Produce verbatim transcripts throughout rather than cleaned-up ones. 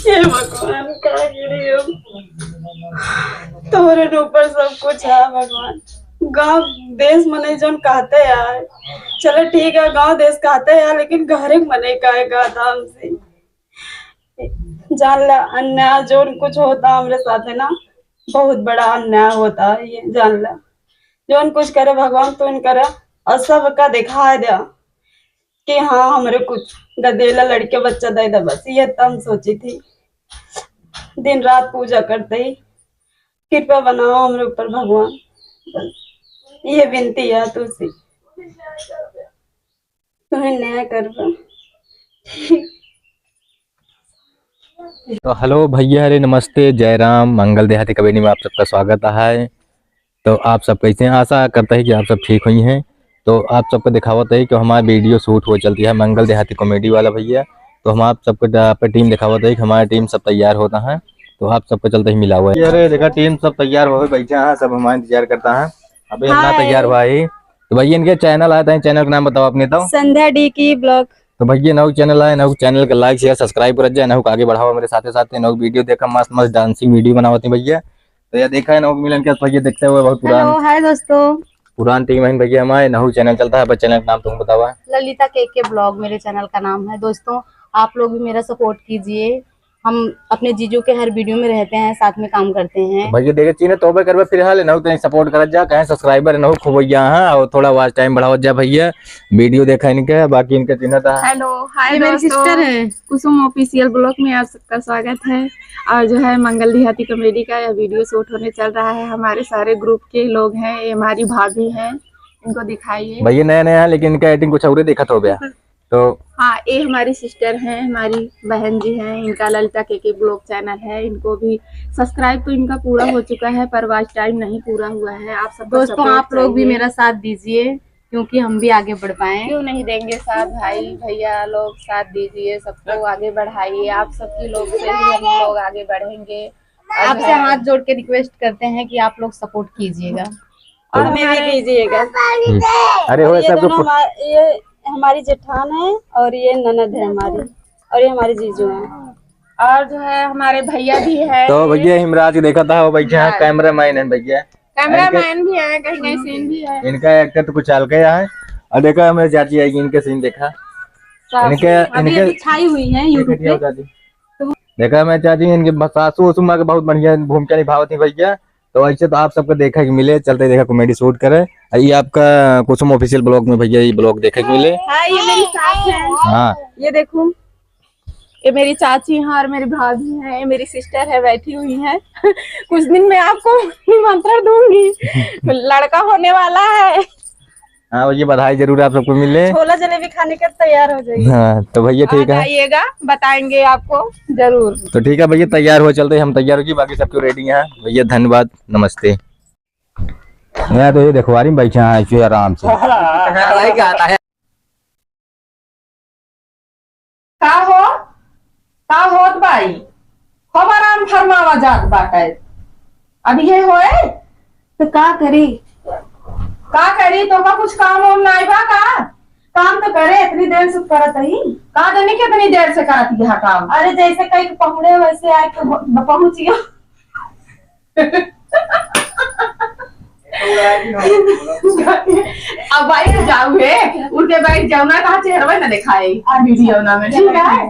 हे भगवान, का करी हम? तोहरे ऊपर सब कुछ है भगवान। गाँव देश मनई जौन कहते आए, चलो ठीक है, गाँव देश कहते हैं, लेकिन घरे के मनई काहे कहता हमसे? जान ला, अन्याय जौन कुछ होता हमरे साथे ना, बहुत बड़ा अन्याय होता है ये, जान ला। जौन कुछ करे भगवान, तू करे, और सबका दिखाए दे कि हाँ, हमरे कुछ गदेला लड़के बच्चा दे दे, बस ये तम सोची थी। दिन रात पूजा करते ही, कृपा बनाओ हमरे ऊपर भगवान, बस ये विनती है तुझसे। तुम्हें न्याय करबा। तो हेलो भैया, अरे नमस्ते, जय राम, मंगल देहाती कॉमेडी में आप सबका स्वागत है। तो आप सब कैसे हैं? आशा करता है कि आप सब ठीक हुई हैं। तो आप सबको दिखावत है कि हमारा वीडियो शूट हो चलती है मंगल देहाती कॉमेडी वाला भैया। तो हम आप सबको दा-, पे टीम दिखावत है कि हमारी टीम सब तैयार होता है। तो आप सबको चलते ही मिला हुआ है। अरे देखा, टीम सब तैयार हो गई, बैठे हैं, सब हमारा इंतजार करता है। अभी इतना हाय। तैयार हुआ है। तो भैया, इनके चैनल आए थे, चैनल का नाम बताओ अपने तो। संध्या डी की ब्लॉग। तो भैया, नौ चैनल आए, नौ चैनल का लाइक, शेयर, सब्सक्राइब कर जाए, नौ को आगे बढ़ाओ मेरे साथे साथे। नौ वीडियो देखा, मस्त मस्त डांसिंग वीडियो बनावत हैं भैया। तो ये देखा है, नौ मिलन के भैया देखते हुए बहुत पुरान हेलो, हाय दोस्तों। पुरान टीम है भैया हमारे। नौ चैनल चलता है, पर चैनल का नाम तुम बतावा। ललिता के के ब्लॉग मेरे चैनल का नाम है। दोस्तों, आप लोग भी मेरा सपोर्ट कीजिए। हम अपने जीजू के हर वीडियो में रहते हैं, साथ में काम करते हैं। तो भैया देखे चीने तोबे करबे फिलहाल, नौ तनी सपोर्ट करत जा, कहें सब्सक्राइबर नौ खूब हो गया है, और थोड़ा वॉच टाइम बढ़ावत जा भैया, वीडियो देखा इनके, बाकी इनके चिन्हत है। हेलो, हाय ये मेरी दोस्तों। सिस्टर है, कुसुम ऑफिशियल ब्लॉग में आप सबका स्वागत है। और जो है मंगल देहाती कॉमेडी का यह वीडियो शूट होने चल रहा है, हमारे सारे ग्रुप के लोग हैं, ये हमारी भाभी हैं, इनको दिखाइए। भैया नया नया है, लेकिन इनका एक्टिंग कुछ और ही देखत हो गया। तो हाँ, ये हमारी सिस्टर हैं, हमारी बहन जी हैं, इनका ललिता के के ब्लॉग चैनल है, इनको भी सब्सक्राइब तो इनका पूरा हो चुका है, पर वॉच टाइम नहीं पूरा हुआ है। आप सब दोस्तों, आप लोग भी मेरा साथ दीजिए, क्योंकि हम भी आगे बढ़ पाएं। क्यों नहीं देंगे साथ, भाई भैया लोग साथ दीजिए, सबको आगे बढ़ाइए। आप सबकी लोग से ही हम लोग आगे बढ़ेंगे। आपसे हाथ जोड़ के रिक्वेस्ट करते हैं कि आप लोग सपोर्ट कीजिएगा और हमें भी कीजिएगा। हम्म। अरे हो, ये सबको दोनों हमार-, ये हमारी जेठान है और ये ननद है हमारी, और ये हमारी जीजू हैं। और जो है हमारे भैया भी है। तो भैया हिमराज देखा था, वो भैया कैमरा मैन है भैया। कैमरा मैन भी है, कहीं कहीं सीन भी है। इनका एक्टर तो कुछ अलग ही है। और देखो हमारी चाची आएगी, इनके सीन देखा। इनके, अभी इनके अभी छाई हुई है YouTube पे। देखा हमारी चाची, इनके सासू वसू माँ के बहुत बढ़िया भूमिका निभावत है भैया। तो ऐसे तो आप सबको देखा के मिले, चलते देखा कॉमेडी शूट करे। और ये आपका कुसुम ऑफिशियल ब्लॉग में भैया ये ब्लॉग देखे के मिले। हाँ, ये मेरी सास है। हाँ। ये देखो, ये मेरी चाची हैं और मेरी भाभी हैं, ये मेरी सिस्टर है, बैठी हुई हैं। कुछ दिन में आपको निमंत्रण दूंगी, लड़का होने वाला है। हाँ, और ये बधाई जरूर आप सबको मिले। छोला जलेबी खाने के तैयार हो जाइए। हाँ, तो भैया ठीक है। आइएगा, बताएंगे आपको जरूर। तो ठीक है भैया, तैयार हो चलते हैं, हम तैयार हो गए, बाकी सब तो रेडी हैं भैया। धन्यवाद, नमस्ते। मैं तो ये देखवारी में बैठा है ऐसे आराम से। का हो? का होत बाई? खूब आराम फरमावा जात बाटे। अब ये होए? तो का करी? का करी? तो का कुछ काम वाम नाई बा का? काम तो करे, इतनी देर से करत ही। का जाने कितनी देर से करत ही काम? अरे जैसे कहीं पहुड़े वैसे आए तो ब-, पहुँच गया। अब भाई जाऊ है, उठ के बैठ जाऊ ना, कहाँ चेहरा ना दिखाए वीडियो ना में, ठीक है?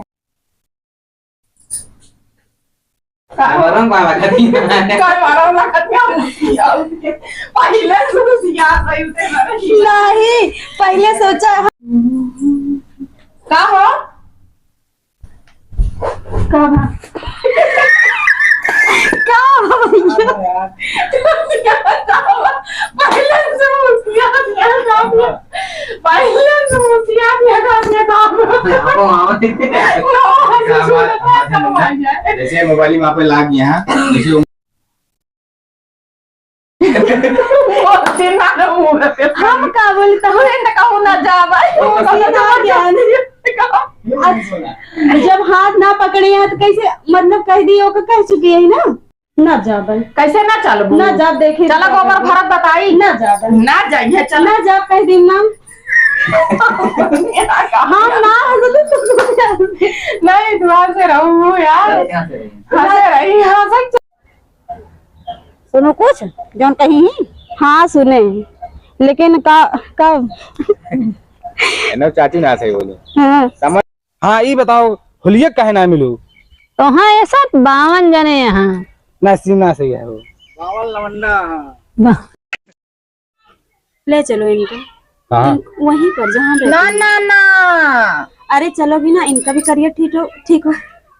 कैमरा वाला खत्म। कैमरा वाला खत्म। पहले से कुछ याद नहीं थे ना। नहीं, पहले सोचा। का हो? का बा? का बा भैया? पहले से मुस्कियात है काम। पहले से मुस्कियात है काम, ये काम। आओ, आओ। नो, ऐसे क्या बात? छूट है, काम आ जाए। जैसे मोबाइल में आप लाग गया, जैसे हम का बोलता हूँ? ना जाबे। वो कहीं ना ज्ञान। जब हाथ ना पकड़े हैं तो कैसे, मतलब, कह दिए, ओके, कह चुकी है ना, ना जाबे। कैसे ना चलबू? ना जाब, देखे चला, गोबर भरत बताई। ना जाबे। ना जाइए, चला। ना जाब, कह दी ना। हम ना हंसते तो नहीं, दुआ से रहू यार। अरे, हंसे रही, हंसे। सुनो कुछ, जौन कही। हाँ, सुने, लेकिन का, का? ना, चाची ना सही बोले। हाँ। समझ। हाँ, ई बताओ, हुलिया काहे ना मिलू? तो हाँ, ये सब बावन जने यहाँ। ना, सीमा सही है वो। बावन लवंडा, हाँ। वाह। ले चलो इनका। कहाँ? इन-, वहीं पर, जहाँ ना, रहती हैं। ना, ना। अरे, चलो भी ना, इनका भी करियर ठीक हो, ठीक हो।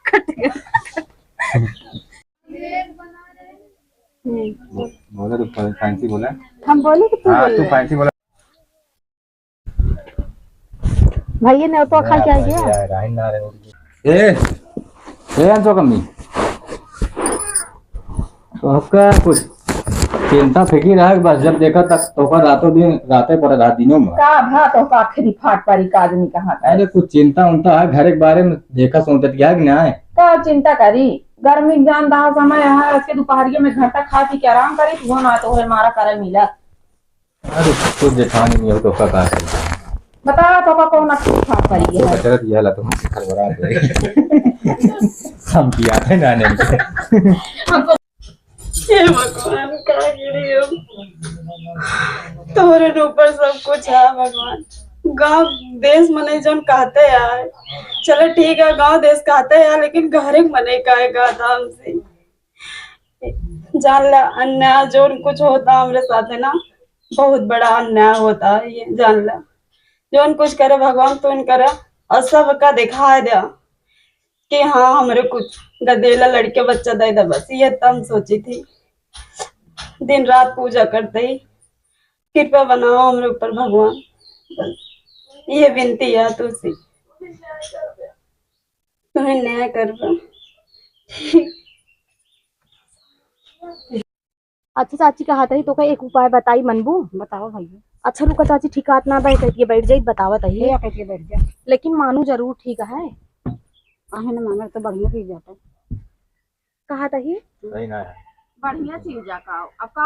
कट गया। हम्म। बोले तो फै-, फैंसी बोला। हम बोले कि तू हाँ, बोल तू रहा है। फैंसी बोला। भैया ने तो खा क्या गया? ए, ए, अंशो कम्मी। तोहका कुछ चिंता फिकिर है, बस जब देखा तक तोहका रातों दिन, राते पर रात दिनों में। का भा तोहका आखिरी फाट पारी का आदमी कहाँ का? अरे, कुछ चिंता उंता है, घर के बारे में देखा सोचत गया कि नहीं? का चिंता करी? गर्मी के जान दहा समय है, आज के दोपहरिया में घंटा खा पी के आराम करी, वो ना तो है मारा करे मिला। अरे, कुछ जेठानी नहीं हो तो का, का करी? बता, तो का कौन अच्छी खा पाई तो है? बचरत यह ला, तो हमसे खरबरा गए। हम पिया थे ना, नहीं। हमको हे भगवान, का गिरी हम? तोहरे ऊपर सब कुछ है भगवान। गाँव देश मने जौन कहते आए, चलो ठीक है, गाँव देश कहते आए, लेकिन घर के मने का है कहता हमसे। जान ला, अन्याय जौन कुछ होता हमरे साथे ना, बहुत बड़ा अन्याय होता है ये, जान ला। जौन कुछ करे भगवान, तू करे, और सबका दिखाए दे कि हाँ, हमरे कुछ गदेला लड़के बच्चा दे दे, बस ये तम सोची थी। दिन रात पूजा करते ही, कृपा बनाओ हमरे ऊपर भगवान, बस ये विनती है तुझसे, तुम्हें न्याय करबा। अच्छा चाची, कहत ही तोका एक उपाय बताई, मनबू? बताओ भैया। अच्छा रुका चाची, ठीक आत ना बा, कह के बैठ जाई, बतावत ही। भैया कह के बैठ जा। लेकिन मानू जरूर ठीक है। काहे न मानब, तो बढ़िया चीज जाता। कहत ही। सही ना है। बढ़िया चीज जा का, अब का